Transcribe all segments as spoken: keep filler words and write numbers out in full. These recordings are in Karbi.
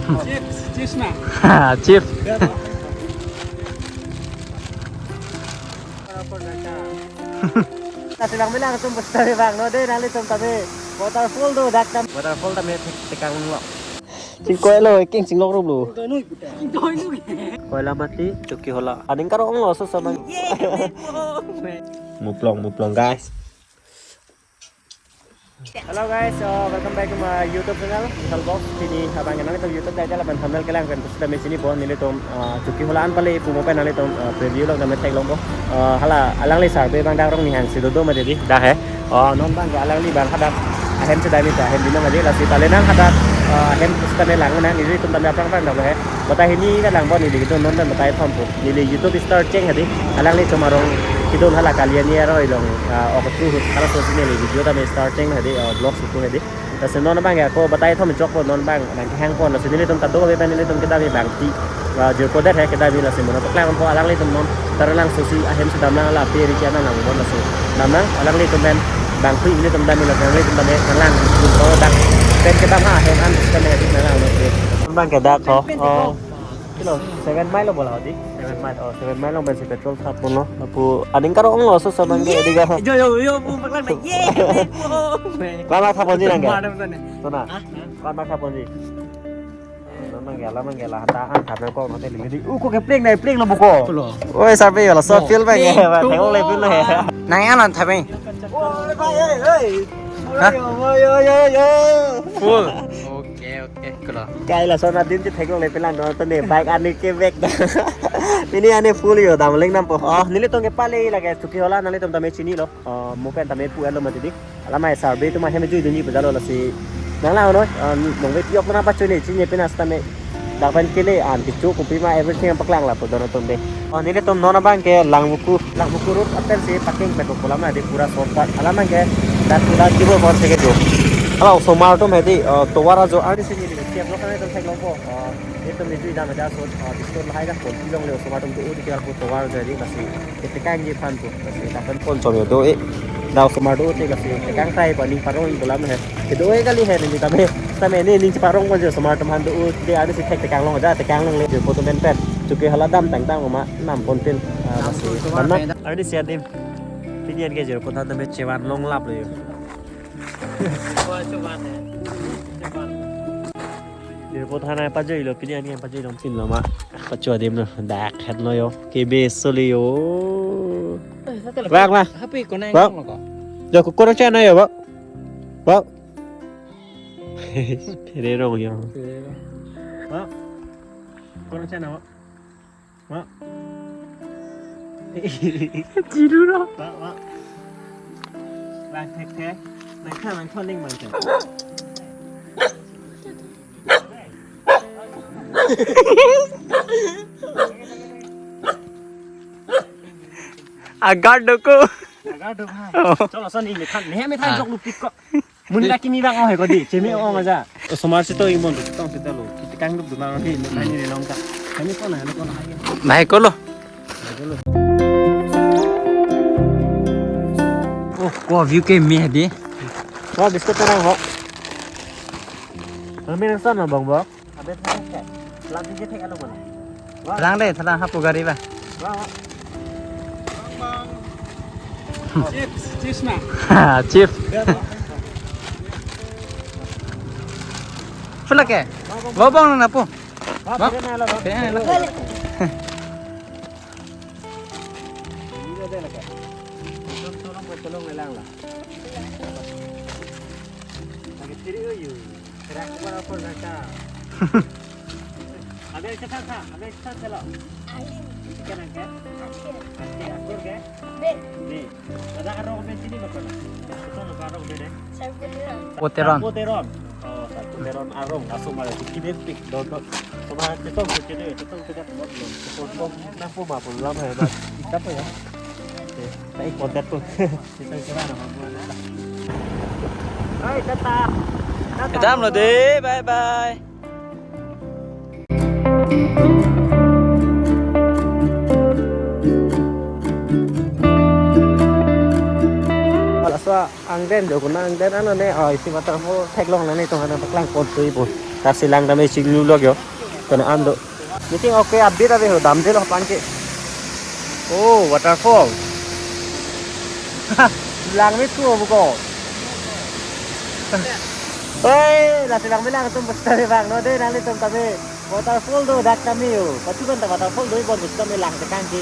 Chips, chips na. Chips. Nasi lang bilang tum basta bang no de, nanglitum tame waterfall do dak tam. Waterfall tame thek-, tekang lo. Chingkoi lo, king chinglok rup lo. Koilamati, Chokihola. Aning karo ong lo so samang. Muplong, muplong, guys. Hello guys, uh, welcome back to my YouTube channel, Vishal Vlogs. Pini abang nangtum YouTube title lapen thumbnail kelang pen pusita me chinipo, nelitum, uh, Chokihola an pale pu mo pen nelitum, uh, preview lo kami theklongpo. Uh, hala alangli survey abang dak Rongnihang si dodo mati di, dak he. Uh, non abang ke alangli abang hadak ahem si dami ta ahem binong aja lasi tale nang hadak, uh, ahem pusita me lang nang nelitum tame aphrang aphrang dak he. Batai hini ta langpo neli kedo non pen batai thom pu. Neli YouTube star cheng hadi. Alanglitum arong kedun hala Kalyani aroi along, ah, ok tu hut halaso si neli video tame star cheng hadi, ah, vlog shoot hadi. Lasi non abang ke ako batai thom chokpo non abang nangkehangpon lasi nelitum ta do ave pen nelitum kedam abang ti, ah, jirpo det he kedam lasi mono paklangpo alanglitum non ta langso si ahem si damlang la pe ri kiana lang bon lasi damlang alanglitum pen bang kui nelitum dam lasi alanglitum tame nanglang. Dak pen kedam ha ahem an pen hadi nanglang. Non abang ke dak ho. Oh. Kilo, seven mile lo bola di. Seven mile. Oh, seven mile along pensi petrol thap mono. Lapu aning karo ong lo so samang ke di ga. Yo, yo, yo, bu paklan na. Ye. Lama thap ponji nang ke? Madam sana. Sona. Hah? Lama thap ponji. Lama ke, lama ke la ta an thap nang kok nanti limi di. U ko ke pleng na, pleng lo buko. Lo. Oi, survey wala so feel bang ke. Thengok le feel lo he. Nang an thap bang. Oi, bhai, hey, hey. Hah? Yo, yo, yo, yo, yo. Full. Oke, oke, kelo. Kai lason adim si theklongle pelang do, to ne bike ani ke bag da. Pini ani full yo, damling nampo. Oh, nelitum ke pale lake Chokihola, nanglitum tame chinilo. Oh, mo pen tame pu alo mati di. Alamai survey atum ahem jui dunji pejalo lasi. Nanglang no, oh, nongve piok na pachoi ne chinine pena sitame. Dak pen kele an kecho kopima everything paklang lapu dono atum de. Oh, nelitum non abang ke Langvoku, Langvoku road apen si parking pen pu lam na di pura shortcut. Alam abang ke dak pura kibo kon se kedo. Hala osomar atum hedi, oh, tovar ajo arni si neli siap lo kan atum theklongpo. Oh, nelitum neli dam aja so, oh, biskut lahai dak pon pilong le osomar atum do di kira pu tovar ajo hedi lasi. Ketekangji aphan pu, lasi dak pen pon chom yo do e. Dak osomar do te lasi tekang thai pa ning parong pu lam he. Kedo e kali he neli tame. Tame ne ning parong pon je osomar atum aphan do u te ani si thek tekang long aja tekang longle je poto pen pen. Chokihola dam tangtang oma nam pon pin. Ah, lasi. Dam na. Arni si adim. Pini an ke je poto tame chevan long lap lo yo. Jirpo thana pajoi lo, pini ani pajoi lo, pin lo ma. Pacho adim lo, dak het lo yo. Kebe soli yo. Bak, bak. Happy ko nang. Bak. Lo ko. Jo ko kono chana yo, bak. Bak. Phere rong yo. Bak. Kono chana, bak. Mak. Jiru lo. Mak, mak. Lang thek thek. Lang thek, lang thek, ning bang thek. Agar doko. Agar doko. Oh. Cholo son ing methan. Nehe methan jok lupik ko. Mun la kimi bang oh he ko di, chemi ong aja. Osomar si to ingbon, tong si to lo. Kita kang dup dumang ni, ni ni long ta. Kami kona, kona hai. Bahai ko lo. Oh, ko view ke mi hedi. Ko biskut terang ho. Kami nang sana bang bang. Abe thek thek. Pelang tinggi thek alo mana? Wah. Pelang deh, pelang hapu gari bah. Wah, wah. Chips, chips na. Ha, chips. Ya, wah. Pula ke? Wah, wah. Wah, bang na pu. Wah, wah. Pira na lo, wah. Pira na lo. Ini ada lagi. Tolong, tolong, tolong lelang lah. Lagi tiri uyu. Kerak keluar apa mereka? Abel cepat ha, abel cepat selo. Alim. Ikan angkat. Akhir. Akhir, akhir ke? B. B. Ada arong B sini betul. Betul apa arong B deh? Samputeron. Samputeron. Oh, samputeron arong. Langsung malah bikin epic. Dodot. Cuma cetong tu cedek, cetong tu dah buat belum. Cetong tu nak pun apa belum ya, Bang? Kita apa ya? Oke. Saya kontak tu. Kita kira nama buat lah. Hai, tata. Tata. Kedam lo deh, bye bye. Laso Angden jo kuna angden ano ne, oh, isi waterfall theklong nanglitum aphan paklang pon tui po. Lasi lang tame chinglu lok yo. Kona an do. Meeting okay, update ave ho, damdelo pangke. Oh, waterfall. Lang me thu buko. Oi, lasi lang me lang tum basta me bang no de nanglitum tame. Waterfall do dak tame yo. Patu kan ta waterfall do ibon basta me lang tekang ke.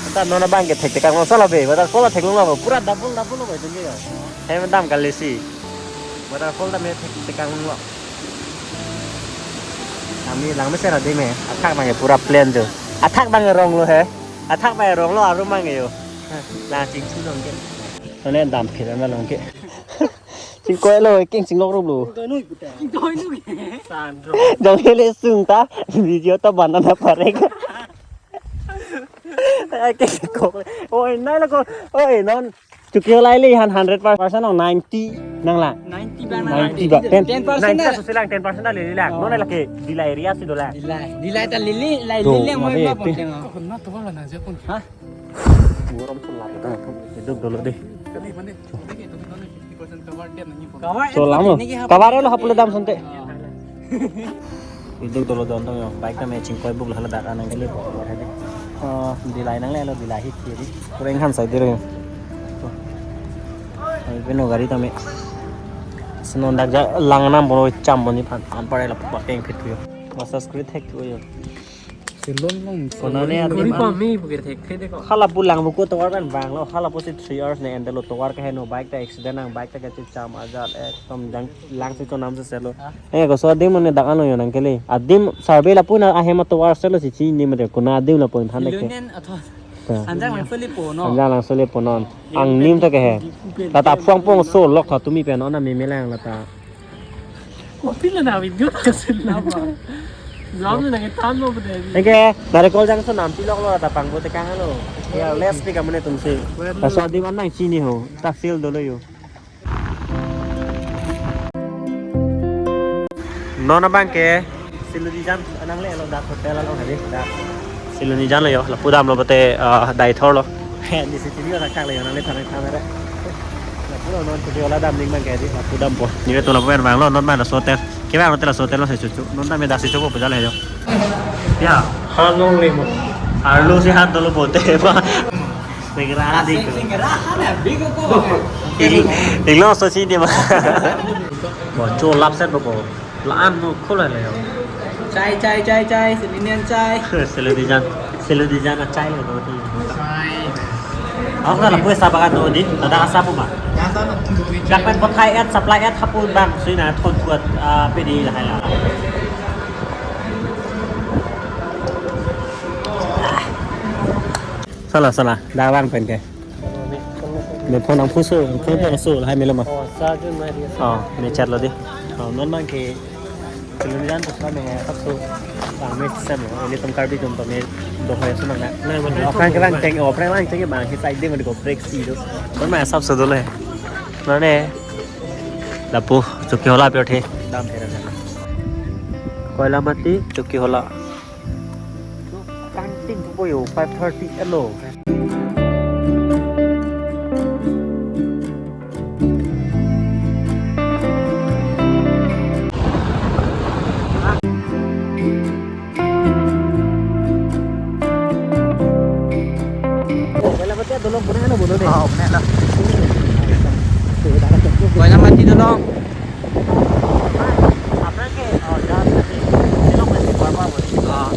Anta non abang ke thek tekang lo sala be. Waterfall theklong lo pura double double lo ba itum ke yo. Hem dam kali si. Waterfall tame thek tekang lo. Kami lang me sera de me. Athak abang ke pura plain jo. Athak abang ke rong lo he. Athak abang ke rong lo arum abang ke yo. Lang chingsu dong ke. Ane dam phir na long ke. Chingkoi lo, king chinglok rup lo. Doi nu puta. Doi nu. San ro. Dong hele sung ta, video to banana parek. Ai, king kok. Oi, nai lo ko. Oi, non. Chuki lai li han hundred percent nong ninety nang la. Ninety bang. Ninety bang. Ten, ten percent ninety na. Susi lang ten percent na lili lang. Oh. Non lake Dillai area si do la. Dillai. Dillai ta lili, lai to, lili mo mari, ba pi- ponteng. Kona to wala na je kon. Ha? Gorom pun lagi. Duduk dulu deh. Kali mana? Cover. So, lama. Cover lo hapule dam sante. Iduk dolo don tong yo. Bike tame chingkoi buk lo hala dak anang kali po. Ah, Dillai nanglelo, Dillai hi kiri. Kurang han sai dire. Ai beno gari tame. Senon dak ja lang nam bono cham boni phan. An pare la pa peng phit yo. Masa screen thek yo. Selon long. Kona ne adim. Kori an- pa mi bukir thek thek de ko. Hala pu lang buku tovar kan bang lo. Hala pu si three hours ne ende lo tovar ke heno bike ta accident nang bike ta ke cham ajal ekdom jang lang si chonam se selo. Ha? Eh, ko so adim mane dak ano yo nang kele. Adim survey la pu na ahem tovar selo si chini mate kona adim la pu than de ke. Selonian atho. Ta. Anjang lang soli po no. Anjang lang soli po non. Ang nim ta ke he. Tata phuang pong so lok tha tumi pen ona me me lang la ta. Kopi la na video ta sila ba. Jam na nge tan lo bede. Eke, Narekol jang so nam pilok lo ta pangbo tekang lo. Ya, les pi kamune tumsi. Ta so adim an nang chini ho. Ta feel dolo yo. Non abang ke Silonijan nanglelo dak hotel along hari dak. Silonijan lo yo, lapu damlo bate, ah, Daithor lo. He, ni si chini dak kang lo yo, nangli thanai thanai re. Lapu lo non Chokiola dam ning abang ke di, lapu dampo. Ni tu lapu abang lo, non abang laso hotel. Ke abang hotel laso hotel lo si chuchu. Non tame dak si chupo pujal he yo. Ya. Halong le mo. Arlo si hat dolo bote ba. Segera di. Segera ada bego ko. Iglo so si di ba. Bo cho lap set bo ko. La an no khola le yo. Chai, chai, chai, chai, Silonian chai. Silonijan, Silonijan a chai le do di. Chai. Ako na lapu sa bagan do di, tada asa po ma. Nasa na tu do di. Japan po thai et, supply et hapun bang, sui na thon tuat, ah, pedi la hai la. Sala, sala, dak abang pen ke. Me phone ang puso, phone phone so, hai melo ma. Oh, sa jun mai dia. Oh, me chat lo di. Oh, non abang ke. Silonijan to sa me sab so. Bang me sab lo, ilitum Karbi atum to me do hoy so nang na. Nai, mana. Aphrang ke bang cheng, oh, aphrang bang cheng bang ke side de me ko break si do. Non abang sab so dolo he. Mane. Lapu, Chokiola pi othe. Dam thera thera. Koilamati, Chokiola. Kanting thupo yo, five thirty alo. Koilamati adolong pune ano bono de. Oh, pune lo. Koilamati dolong. Aphrang ke, oh, jahat tadi. Silo masih berapa, Bos? Ah.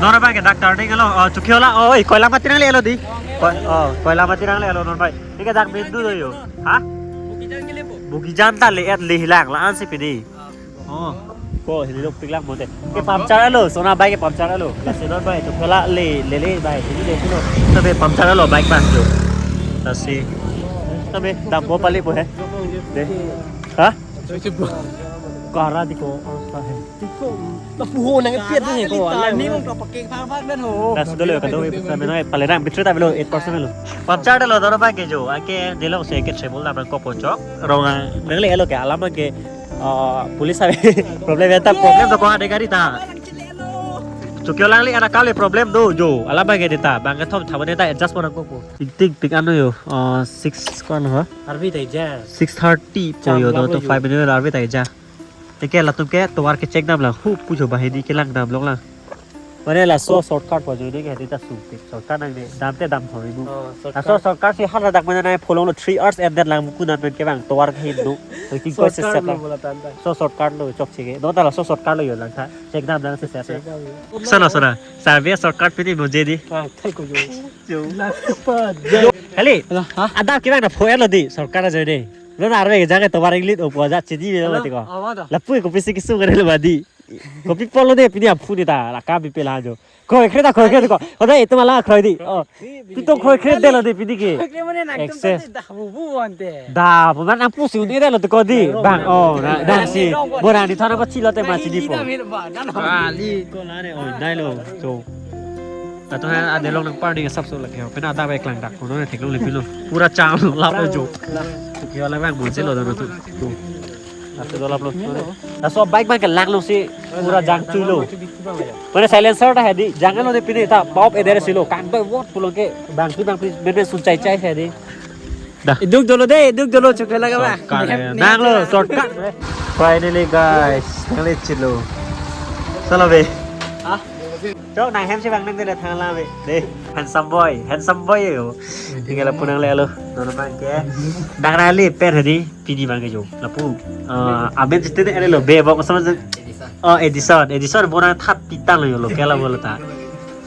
Non abang ke dak turning lo, oh, Chokiola, oh, oi, Koilamati nanglelo di. Koi-, oh, Koilamati nanglelo non abang. Ike dak bindu do yo. Ha? Bogijan ta le et le hilang, la an si pidi. Oh, ko hili lok piklak bote. Ke puncture alo, sona bike ke puncture alo. Lasi non bike Chokiola le, le, le bike. Ini de sino. Tabe puncture alo bike pas lo. Lasi. Tabe dam bo pali po he. De. Ha? Kara di ko. Lapu ho nang piat ni ko. Ni mong to pakai phang phang dan ho. Das dolo kado e pesa menai pale rang bitri ta belo eight percent lo. Puncture lo doro bike ke jo. Ake delo se ke cable na ko ko chok. Rong a nanglelo ke alam ke, ah, police ave. Problem ya ta problem to ko ade gari ta. Chokio lang le, anak kali problem do jo. Alam bagi deta, bang kethom thawan ta adjust pon nangkokpo. Ting ting pik ano yo. Uh, six ko ano ha? Arvi ta ija. Six thirty po yo, Cham do lam to yo. Five minute arvi ta ija. Teke latum ke tovar ke check dam lang. Hu pujo bahini ke lang dam long lang. Mane laso shortcut po jo, ne ke hadi ta sungpik. Shortcut nang ne, dam te dam thori bu. Oh, shortcut. Laso shortcut si har ladak mane nai pholong lo three hours and then lang buku nan pen ke bang tovar ke hin do. Ting ko se Shortcut set lo lang. Bola tanta. So shortcut lo chokche ke. No ta laso shortcut lo yo lang tha. Check dam lang se set. Check dam yo. Sana sana. Sabi shortcut pini mujhe di. Ah, thai ko jo. Jo. Laso pa. Kali. Ala, ha? Ada kira na phoya lo di shortcut aja de. Lo na arve jang tovar inglit opo aja chidi be Ala, mati ko. Awa da. Lapu ko pisi kisu kare lo badi. Kopi polo de pini aphu ni ta la ka bi pela jo. Kroi kre ta kroi kre ko. Hoda itu malah kroi di. Oh. Pito kroi kre de lo de pini ke. Kroi kre mane na ekdom Excess. Tadi dah bu bu ante. Da, bukan ampu si uni de lo ko di. Bang, oh, na, da si. Borang di thana pachilo te ma chidi po. Bali. Ko la re, oh, dai lo. Jo. Ato hai ade long nang party sab so lagi. Pena ada baik lang dak. Kono ne theklong le pilo. Pura cham lap jo. Kio la bang mujhe lo da tu. Laso dolap lo. Laso bike bang ke lang lo si pura jang chui lo. Mane silencer ta hadi jang lo de pini ta pop eder si lo. Kang bai wot pulang ke bang pi bang pi ben ben sun chai chai hadi. Dah. Iduk dolo de, iduk dolo chokela ka ba. Shortcut, eh. Nang lo shortcut. Finally guys, nang le chilo. Salah be. Hah? Chok nang hem si bang nang de thang la be. De, handsome boy, handsome boy yo. Tinggal lapu nang le alo. Nono bang ke. Nang rali pen hadi. Pini bang ke jo. Lapu. Ah, amen sitene ere lo be bok sama. Oh, Edison. Edison bona thap pitang lo yo lo kela bolo ta.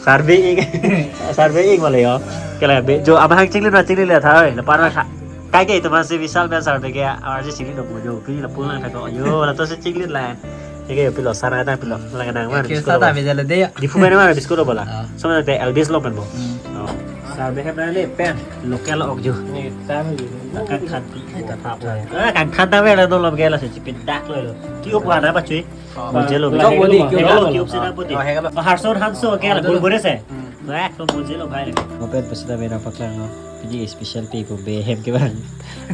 Survey ik. Survey ik wala yo. Kela be jo abang chingli na chingli le tha oi. La par na kha. Kai ke itu masih misal ben survey ke arje chingli do jo. Pini lapu lang tha ko. Yo, lato si chingli lang. Ike yo pilo sana ta pilo. Lang nang man. Ke sa ta be jalo de ya. Di phu ben man biskut lo bola. Ah. Sama te Elvis lo pen bo. Hmm. Oh. Survey hem na le pen. Local ok jo. Ni ta me jo. Kan khan ti. Kan khan ta. Ah, kan khan ta be la do lo ke la se chipin dak lo lo. Ki op hana ba chui. Oh. Mujhe lo. Jok bodi, Lo, ki lo, op ki op sina poti. Oh, hega lo. Harson Hanso ke la bul bure se. Hmm. Wah, to mujhe lo bhai. Moped pe sida mera paklang lo. Pini special pe ko be hem ke bang.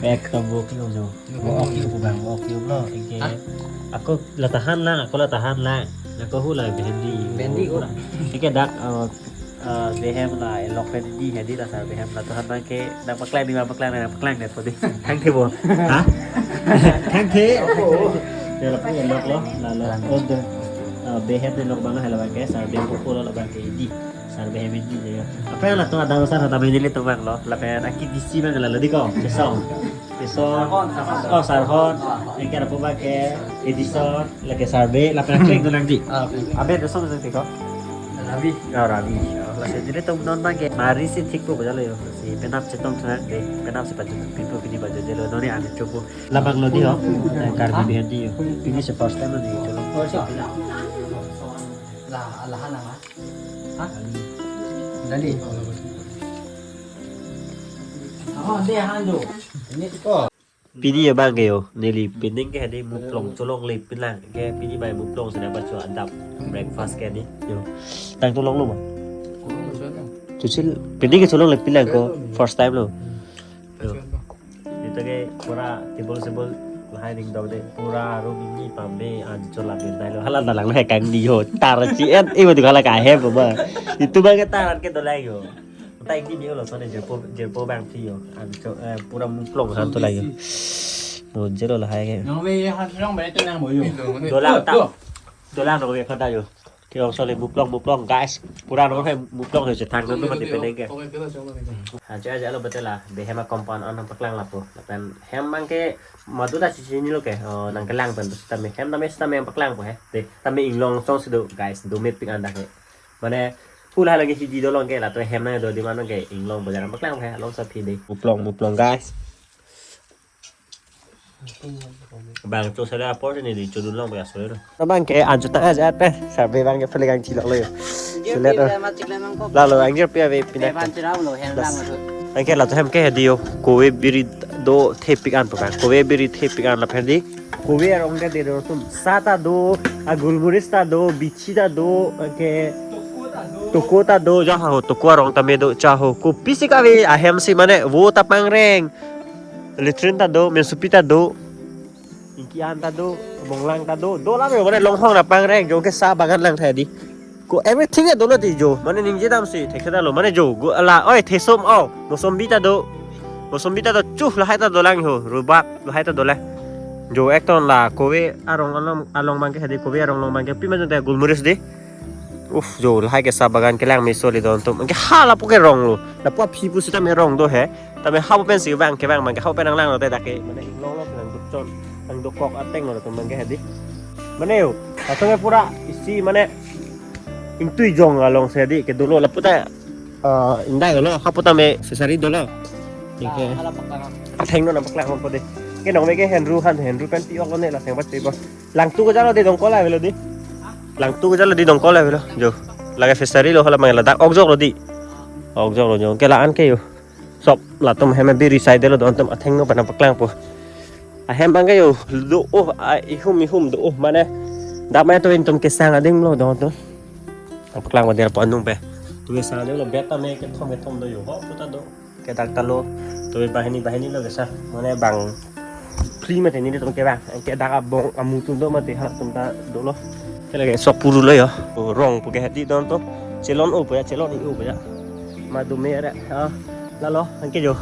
Ek to bo ki lo jo. Bo ok ki op bang, bo ok ki op lo. Ike. Hah? Ako la tahan lang, ako la tahan lang. Ako hu la behendi. Behendi ko. Ike dak, uh, Ah, behem la, elok pen di hadi la sar behem la tuhan bang ke nang paklang di bang paklang nang paklang de podi. Thang the bo. Ha? Thang the. Ya la pu elok lo, la lo. Ode. Ah, behem elok bang la hala bang ke sar behem ko lo la bang ke di. Sar behem di de. Apa yang la tu ada sar ada ini le tu bang lo. La pen aki disi bang la lo di ko. Kesong. Kesong. Oh, Sarhon. Yang kira apa bang ke Edison. Lake Sarbe, lapen akleng tu nang di. Ah, okay. Abe tu song tu ko. Ravi. Oh, Ravi. Oh, lasi jile tu non bang ke. Mari si thik po bajalo yo. Si penap chetong thang de, penap si pajut pipo pini bajut jelo noni ane chopo. Labang lo di ho. Eh, Karbi Bihar di yo. Pini si first time lo di cholo. First time. La, la hana ma. Ha? Dali. Oh, de han do. Ini ko. Pini abang ke yo, neli pining ke hadi muplong cholongle pinlang ke pini bai muplong sida bacho adap breakfast ke ni yo. Tang cholong lo ma? Chuchil pini ke cholongle pinlang ko first time lo. Yo. Ito ke pura table table lahai ding dong de pura room ini pambe an chola bin dai lo hala dalang le kang di yo tar chi en e wadi hala ka he ba. Itu bang ke tar ke dolai yo. Utai di ni ulo sone jerpo jerpo bang thi yo. An cho, eh, pura muplong han to layo. No jelo lahai ke. Nang be ye han rong be te nang bo yo. Dolang ta. Dolang no ke khata yo. Ke ong sole muplong muplong guys. Pura no he muplong he chethang no mati peneng ke. Ha cha cha lo betela. Be hema compound an paklang lapo. Lapen hem bang ke madu ta si ni lo ke. Oh, nang kelang pen ta me hem ta me ta me paklang po he. De ta me inglong song si do guys. Do me pik an ta ke. Mane, hula lagi hidi dolong ke, lato hem na do di mano ke, inglong bajar paklang ke, along sa phi de. Muplong, muplong, guys. Bang, tu sada apor ni di chudun long biasa lo. Bang ke, anju tang aja pe, sabe bang ke pelegang cilok lo yo. Silet lo. Lalu, anjir pia be pindah. Bang ke, lato hem ke, di yo, kowe biri do thepik an, bang. Kowe biri thepik an, lapen di. Kowe arong ke de do tum. Sa ta do, agulmuris ta do, bichi ta do, ke toko ta do, ja ho, toko arong ta me do, cha ho. Kopi si kave, ahem si mane, vo ta pangreng. Latrine ta do, mensupi ta do. Ingki an ta do, bonglang ta do. Do la me mane longhong na pangreng, jo ke sa bagan lang thai di. Ko everything ya dolo di jo. Mane ningje damsi thekthedetlo. Mane jo go la oi thesom o. Mosombi ta do. Mosombi ta do chu lahai ta dolang ho. Rubab lahai ta dolang. Jo ekton la kove arong along along abangke hedi, kove arong along abangke pima jonte gulmuris di. Uf, jo lahai ke sa bagan kelang meso li don atum. Anke ha lapu ke rong lo. Lapu aphi pusitame rong do he. Tame hau pensi vang kevang abangke hau pen nanglanglo te dak ke. Mane inglong lo nangdukchon. Nangdukok ateng lo atum abangke hedi. Mane yo, latum ke pura isi mane ingtui jong alongsi di ke dolo lapu ta, ah, indai lo, haputame fishery dolo. Ke athengno nangpaklang po de. Ke nong me ke henru han, henru pen pi-ok lo ne la seng bat pi po. Langtu kejalo di dongkol avelo di. Langtu kejalo di dongkol avelo. Jo. Lake fishery lo hala mangla dak okjok lo di. Okjok lo jo. Ke la-an ke yo. Sop latum hem biri side lo don atum athengno pen nangpaklang po. Ahem abangke yo do-o, a, ihum ihum do-o mane. Dak mane to intum kesang ading lo don atum. Nangpaklang po der po anung pe. To kesang ading lo bet tame kethom kethom do yo. Ho puta do. Ke dak ta lo. To banghini banghini lo kesa. Mane bang free mate nelitum kevang. Anke dak abong amu atum do mate halatum ta dolo. Ke lake sok puru lo yo. O rong pu ke hedi don atum. Chelon o pu ya, chelon i o pu ya. Ma do me re. Ah, lalo anke jo.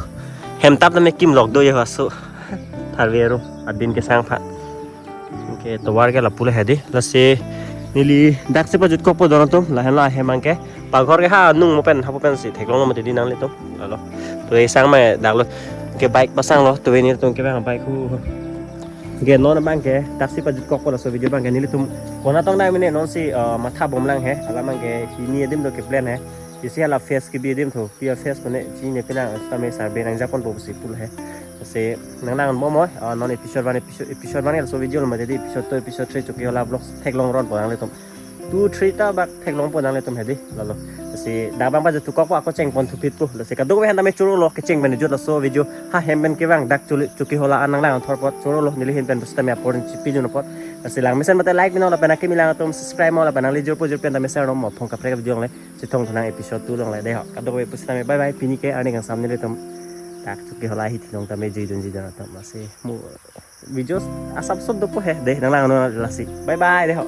Hem tap tame kimlok do yo aso. Tharve aro. Adin kesang pha. Anke tovar ke lapu le hedi. Lasi neli daksi pajutkok po don atum. Lahenlo ahem abangke. Paghor ke ha nung mo pen, hapu pensi theklong mo tidi nanglitum. Lalo. To esang me dak lo. Ke bike pasang lo. To nelitum kevang bike hu. Ke non abangke daksi pajutkok po laso video abangke nelitum. Konatong dai mene nonsi, eh, matha bomlang he. Hala abangke hini adim do ke plan he. Isi hala face kebi adim tho. Pia face mene chini penang sitame survey nangjakpon po si pul he. Si nang nang mo mo, ah, non episode one, episode, episode one laso video lo mate di episode two, episode three Chokihola vlogs theklong ron po nanglitum. Two, three ta bak theklong po nanglitum hedi lalo. Si dak abang pajutkok po ako chengpon thupit po. Lasi kadokave aphan tame choro lo kecheng pen jut laso video. Ha hem pen kevang dak Choli-, Chokihola an nanglang thor po choro lo neli hem pen pusitame apor chipi jun po. Lasi langmesen mate like mino lapen akimi lang atum subscribe mo lapen nangli jor po jor pen tame share mo phong kaprek video le. Chithong thunang episode two along le de ho. Kadokave pusitame bye bye. Pini ke arni kangsam nelitum. Dak Chokihola hi thinong tame jui dun jui dun atum lasi. Mu videos asap sop dopo he. De nanglang no lasi. Bye bye de ho.